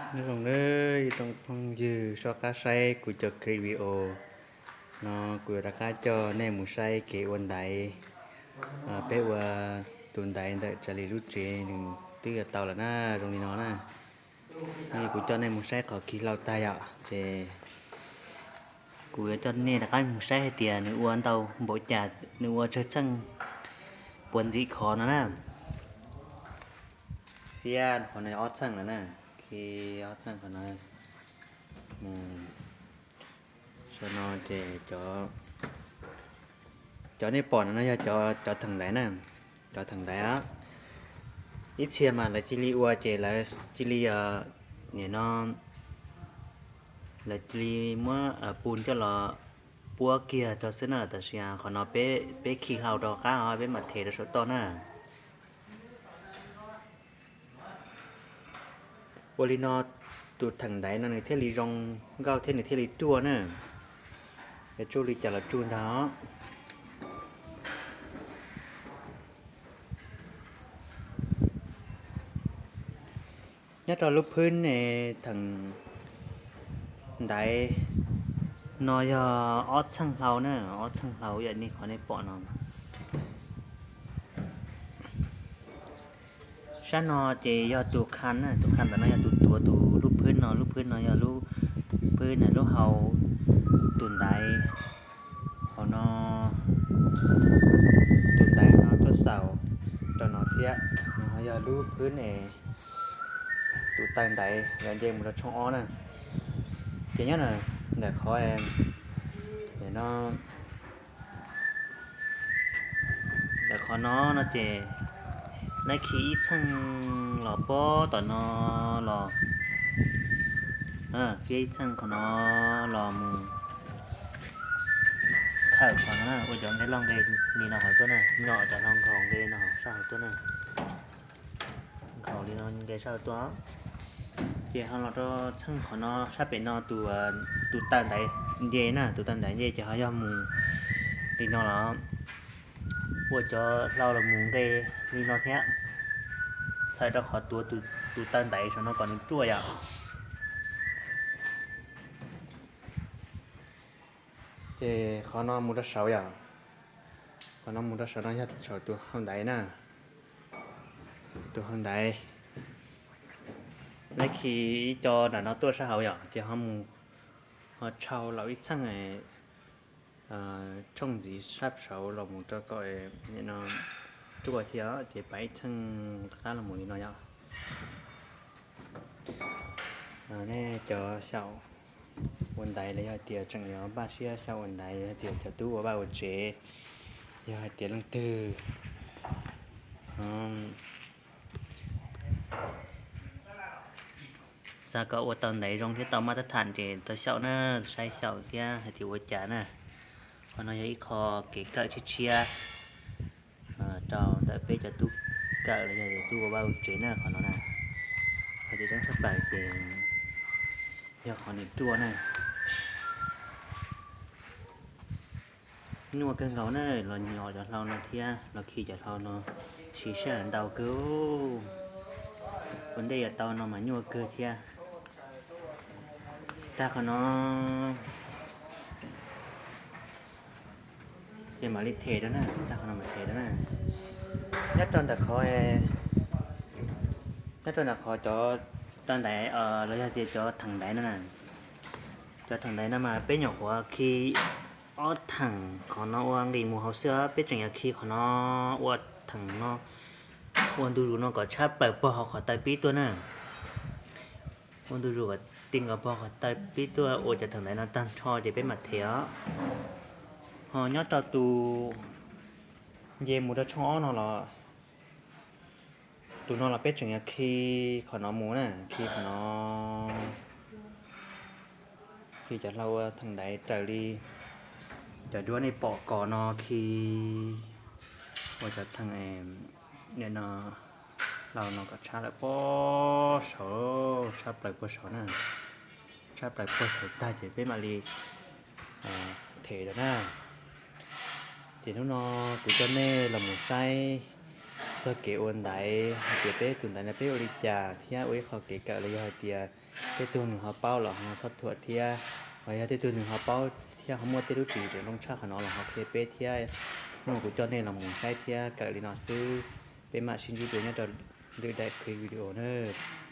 Nyob zoo nawb ib tsoom phooj ywg, soj qab saib kuv cov clip video no, kuv yuav rov qab coj nej mus saib kev ua ntaiv. Peb ua tus ntaiv ntawm Tsav Lis lub tsev nws twb yuav tau lawm na, zoo li no na. Kuv coj nej mus saib qhov khi hlau tag yom, ces kuv yuav coj nej rov qab mus saib hais tias nws ua ntau npaum cas, nws ua tsawg txheej puas ntxim khov no na. Thiab qhov no ob txheej lawm na, khi ob txheej qhov no mus. Saum no ces cov nej pom no no yog cov theem ntaiv na, cov theem ntaiv. Ib txhia mas lawv cia li ua ces lawv cia li, nim no lawv cia li muab pun coj los puab kiag rau xwb na, tab sis qhov no peb khi hlau rau qab os, peb mam them rau saum toj na. Ua li no tus theem ntaiv no nws thiaj li zoo nkauj thiab nws thiaj li ruaj na. Yuav tsuj li cas los tsuj ntag. Nyob rau lub phwb ne, theem ntaiv no yog ob txheej hlau na, ob txheej hlau yam li qhov nej pom no. Sab no ces yog tus kha na, tus kha ntawm no yog tus tuav tus lub phwb no, lub phwb no yog lub phwb na, lub hau tus ntaiv hauv no, tus ntaiv no tuaj xaus rau no thiab. Yog lub phwb ne, tus taw ntaiv lawv nce mus rau tshooj ob na. Ces nyob ntawm qhov no, ntawm qhov no no ces lawv khi ib txheej los pob tom no los, khi ib txheej qhov no los mus khawm qhov no na, ua cov nqe loj nqe li no hauv tuaj na, nyom cov hlau nkhaus nqe no hauv sab hauv tuaj na. Nkhaus li no nqe sab hauv tuaj. Ces ho los rau txheej qhov no sab pem no, tus taw ntaiv nce na, tus taw ntaiv nce ces ho yog mus li no los ua cov hlau los mus nqe li no thiab, txhawm rau qhov tuav tus taw ntaiv saum no kom nws ruaj yom. Ces qhov no mus rau saud yom, qhov no mus rau saud no yog saum tus hau ntaiv na, tus hau ntaiv. Lawv khi ib co nram no tuaj sab hauv yom, ces ho mus ho tshau los ib txheej tshooj ntxiv sab saud los mus rau kom no ruaj thiab ces pab ib txheej rov qab los mus li no yom. Nej cov xyaum ua ntaiv los yog tias tseem yuav npaj siab xyaum ua ntaiv, yog tias cov tub ua vaj ua tsev, yog hais tias leej twg xav kom ua tau ntaiv zoo thiab tau maj tab tham ces tau xyaum na, saib xyaum thiab hais tias ua cas na. Qhov no yog ib qho kev kawm tshiab tshiab rau ntawm peb cov tub kawm los yog tub ua vaj ua tsev na, qhov no na. Qhov tseem ceeb tshaj plaws ces yog qhov nws ruaj na. Nyuaj kawg nkaus na, los nyom cov hlau no thiab los khi cov hlau no siv sij hawm ntau kawg. Ua ntej yuav tau no mas nyuaj kawg thiab. Tag qhov no ces mam li them rau na, tag qhov no mam them rau na. Nyob rau ntawm qhov, nyob rau ntawm qhov cov taw ntaiv los yog tias cov theem ntaiv no na, cov theem ntaiv no mas peb nyuam qhuav khi ob theem qhov no ua nqis mus hauv xwb, peb tseem yuav khi qhov no ua theem no, ua ntu zus no kom tshab plaws pog hauv qhov taw pib tuaj na. Ua ntu zus kom ti nkaus pog qhov taw pib tuaj ua cov theem ntaiv no tag nrho ces peb mam them os. Ho nyob rau tus nce mus rau tshooj ob no los, tus no los peb tseem yuav khi qhov no mus na, khi qhov no, khi cov hlau ua theem ntaiv raws li cov duab nej pom kos no khi ua cov theem no, hlau no kom tshab lawm puag saud, tshab plaws puag saud na. Tshab plaws puag saud tag ces peb mam li them rau na. Ces hnub no kuv coj nej los mus saib Txog kev ua ntaiv hais tias peb tus ntaiv no peb ua li cas thiab ua ib qho kev kawm los yog hais tias tej tug nws ho paub los ho txhob thuam thiab, ho yog tej tug nws ho paub thiab ho muaj tej lub ris zoo tshaj qhov no los ho qhia peb thiab. Hnub no kuv coj nej los mus saib thiab kawm li no xwb, peb mam sib ntsib dua nyob rau lwm daim clip video nawb.